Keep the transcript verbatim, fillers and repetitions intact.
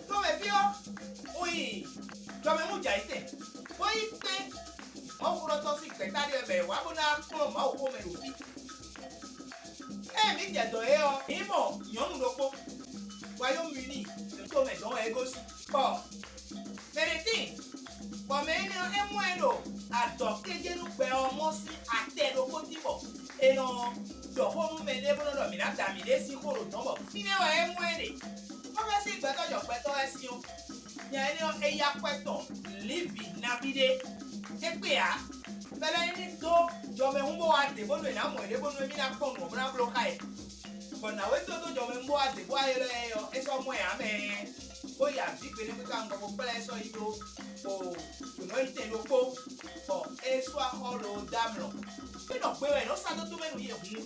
Tɔ́mɛfí ɔ́, un yi jɔmɛhún jɛ ayǐtɛn, bó yi kpé Mawuxólɔ́tɔ́ sín gbɛ̌ta ɖé wɛ bɔ è wǎ bó ná kplɔ́n Mawuxó mɛ ɖo fí. Ée mǐ jɛ dɔ̌ é ɔ́, mǐ mɔ nyɔ̌nu ɖokpó, wayɔ́mɛ n'i, ɖo to mɛ dɔ̌n wɛ é gosín, bɔ mɛ ɖé tíin, bɔ mɛ énɛ́ ɔ́, é mɔ ɛ ɖo adɔ̌kéjénúgbɛ ɔ́ mɔ sín atɛ ɖokpó jí bɔ è nɔ ɖɔ xó nú mɛɖé bó nɔ́ ɖɔ mǐ ná da mǐɖée sín xó ɖo dɔ̌n bɔ fínɛ́ wɛ é mɔ ɛ ɖe. Xɔ́fɛ́ sín gbɛtɔ́ jɔ gbɛtɔ́ wɛ sín ɔ́, nya énɛ́ ɔ́, é yí akwɛ́ tɔn Livi nabí ɖé. É kpé ǎ, bɔ é lɛ́ ní dó jɔmɛhún bó wá ɖě bónú è nǎ mɔ yě ɖě bónú émí ná kpɔ́n nǔ ɔ́ bó ná bló xá ɛ. Bɔ nǎwe tó dó jɔmɛhún bó wá ɖě bó wá ylɔ́ ɛ ɔ́, é sɔ́ mɔ ɛ ǎ mɛ, bó yi avǐ gbe nɛ́ xwé ká ŋgɔ bó kplá ɛ sɔ́ yi ɖó o nǔ ɔ́ yi tɛn ɖokpó, bɔ é sú axɔ́ lo dó amlɔ. É nɔ gbe wɛ è nɔ́ sá dó tomɛ nú yě hǔn.